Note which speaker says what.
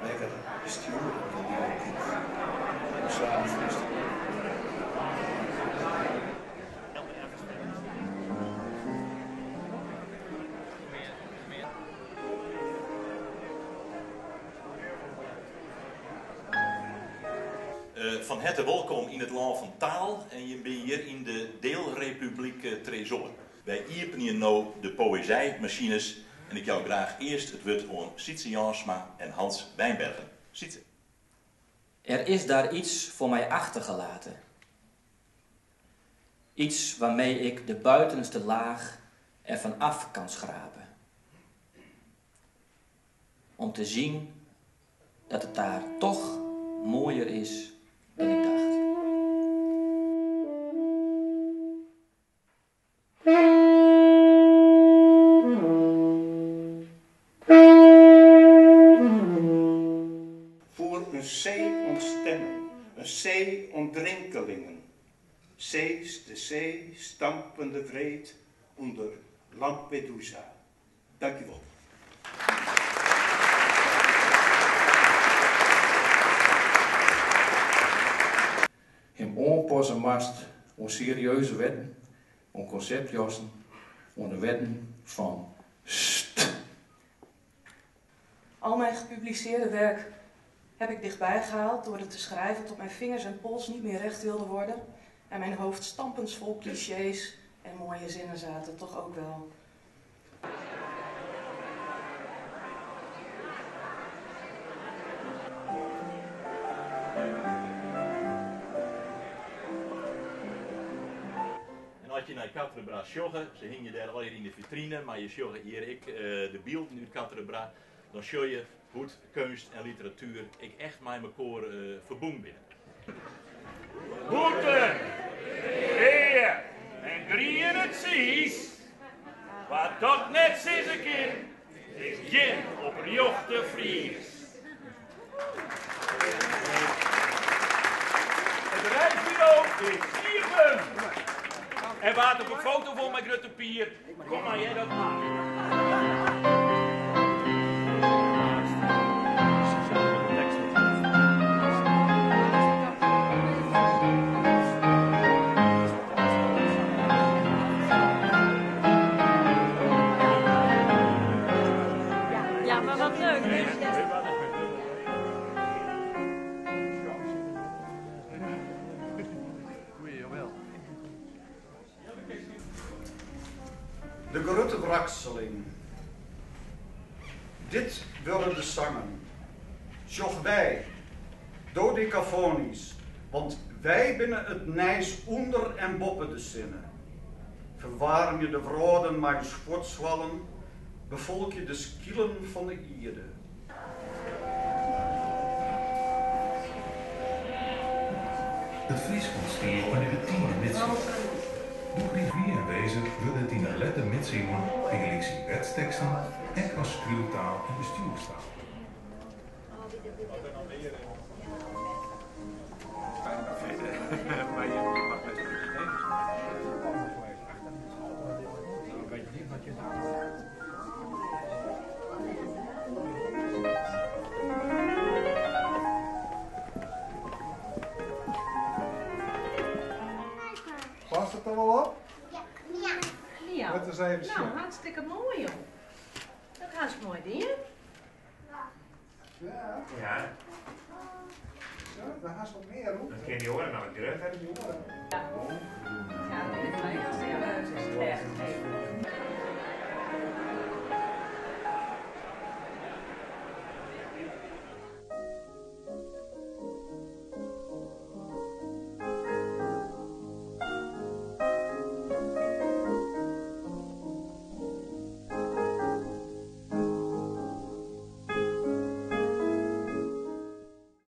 Speaker 1: Lekker bestjoeren fan dy tiid.
Speaker 2: Fan herte wolkom yn it lân fan taal en jim binne hjir yn de deelrepublyk Tresoar. Wy iepenje no de poëzijmasines en ik jou graach earst it wurd oan Sytse Jansma en Hans Wijnbergen. Sytse.
Speaker 3: Er is daar iets voor mij achtergelaten. Iets waarmee ik de buitenste laag ervan af kan schrapen. Om te zien dat het daar toch mooier is dan ik dacht.
Speaker 1: Foar in see oan stimmen, in see oan drinkelingen, sees de see stampende wreed ûnder Lampedusa. Dankjewol.
Speaker 4: Him oanpasse moast oan serieuze wetten, oan konseptjassen, oan de wetten fan st.
Speaker 5: Al mijn gepubliceerde werk heb ik dichtbij gehaald door het te schrijven tot mijn vingers en pols niet meer recht wilden worden en mijn hoofd stampensvol clichés en mooie zinnen zaten, toch ook wel.
Speaker 2: En as je nei Quatre sjogge, se hingje dêr allegear yn de fitrine, mar je sjogge hjir ek de bylden út Quatre Bras, dan sjogge je hoe't keunst en literatuer ek echt mei mekoar ferbûn binne.
Speaker 6: Bûter, reade en griene tsiis, wa't dat net sizze kin, is gjin oprjochte Fries. It reisburo is iepen! En wa't op 'e foto wol mei Grutte Pier, kom mar hear dat mar.
Speaker 7: Ja, mar wat leuk.
Speaker 1: De grutte wrakseling. Dit wurde de sangen. Sjoch wy, dodekafonysk, want wy binne it nijs ûnder en boppe de sinne. Ferwaarmje de wrâlden mei ús fuotsoallen, befolkje de skilen fan de ierde.
Speaker 8: It Frysk ûntstie yn de betide Midsiuwen. Doe krige wie en Wezer wurde it yn de lette Midsiuwen, bygelyks yn wetsteksten, ek as skriuwtaal en bestjoerstaal.
Speaker 9: Past it der wol op?
Speaker 7: Ja.
Speaker 9: Lit ris even sjen.
Speaker 7: Nou, hartstikke moai jong. Dat hast moai dien.
Speaker 9: Ja.
Speaker 10: Ja.
Speaker 9: Zo, dan hast wat mear rûmte.
Speaker 10: Dan kin dy oaren noch wat grutter.
Speaker 7: Ja, dat is.